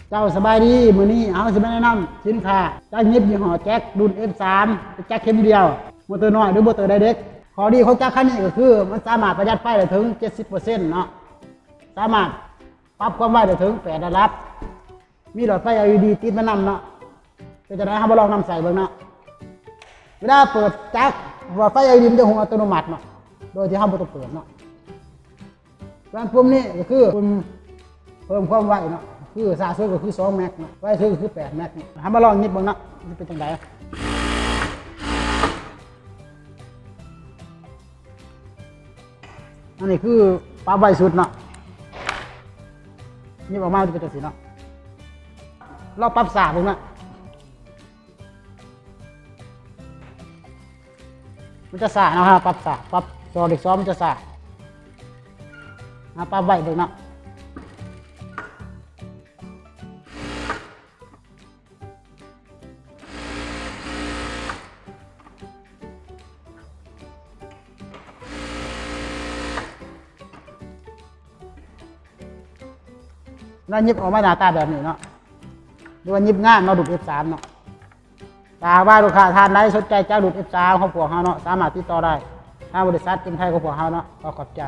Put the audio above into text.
ເຈົ້າສະບາຍດີ, ມື້ນີ້ເຮົາຊິມາແນະນຳສິນຄ້າຈັກຫຍິບຍີ່ຫໍ້ແຈັກລຸ້ນ ເອັຟສາມ ເປັນຈັກເຂັມດຽວ, ມໍເຕີນ້ອຍ ຫຼື ມໍເຕີໄດເຣັກ. ຂໍ້ດີຂອງຈັກຄັນນີ້ກໍຄື ມັນສາມາດປະຢັດໄຟໄດ້ເຖິງ ເຈັດສິບເປີເຊັນເນາະ, ສາມາດປັບຄວາມໄວໄດ້ເຖິງ ແປດລະດັບ, ມີຫຼອດໄຟ ແອລອີດີ ຕິດມານຳເນາະ. ເປັນຈັ່ງໃດ ເຮົາມາລອງນຳໃຊ້ເບິ່ງເນາະ. ເວລາເປີດຈັກ ຫຼອດໄຟ ແອລອີດີ ມັນຈະຮຸ່ງອັດຕະໂນມັດເນາະ ໂດຍທີ່ເຮົາບໍ່ຕ້ອງເປີດເນາະ. ສ່ວນປຸ່ມນີ້ກໍຄືປຸ່ມເພີ່ມຄວາມໄວເນາະ, ຄືຊ້າສຸດກໍຄືສອງແມັກເນາະ, ໄວສຸດກໍຄືແປດແມັກເນາະ. ເຮົາມາລອງຫຍິບເບິ່ງເນາະ ມັນຊິເປັນຈັ່ງໃດ. ອັນນີ້ຄືປັບໄວສຸດເນາະ, ຫຍິບອອກມາມັນຈະເປັນຈັ່ງຊີ້ເນາະ. ລອງປັບຊ້າເບິ່ງເນາະ. ມັນຈະຊ້າເນາະ, ເຮົາປັບຊ້າ, ປັບສອງເລກສອງມັນຈະຊ້າ. ເຮົາປັບໄວເບິ່ງເນາະ. ແລ້ວຫຍິບອອກມາໜ້າຕາແບບນີ້ເນາະ, ຫຼືວ່າຫຍິບງາມເນາະ, ລຸ້ນ ເອັຟສາມ ເນາະ. ຖ້າຫາກວ່າລູກຄ້າທ່ານໃດສົນໃຈຈັກລຸ້ນ ເອັຟສາມ ຂອງພວກເຮົາເນາະ, ສາມາດຕິດຕໍ່ໄດ້ທາງບໍລິສັດຈິມໄທຂອງພວກເຮົາເນາະ. ຂໍຂອບໃຈ.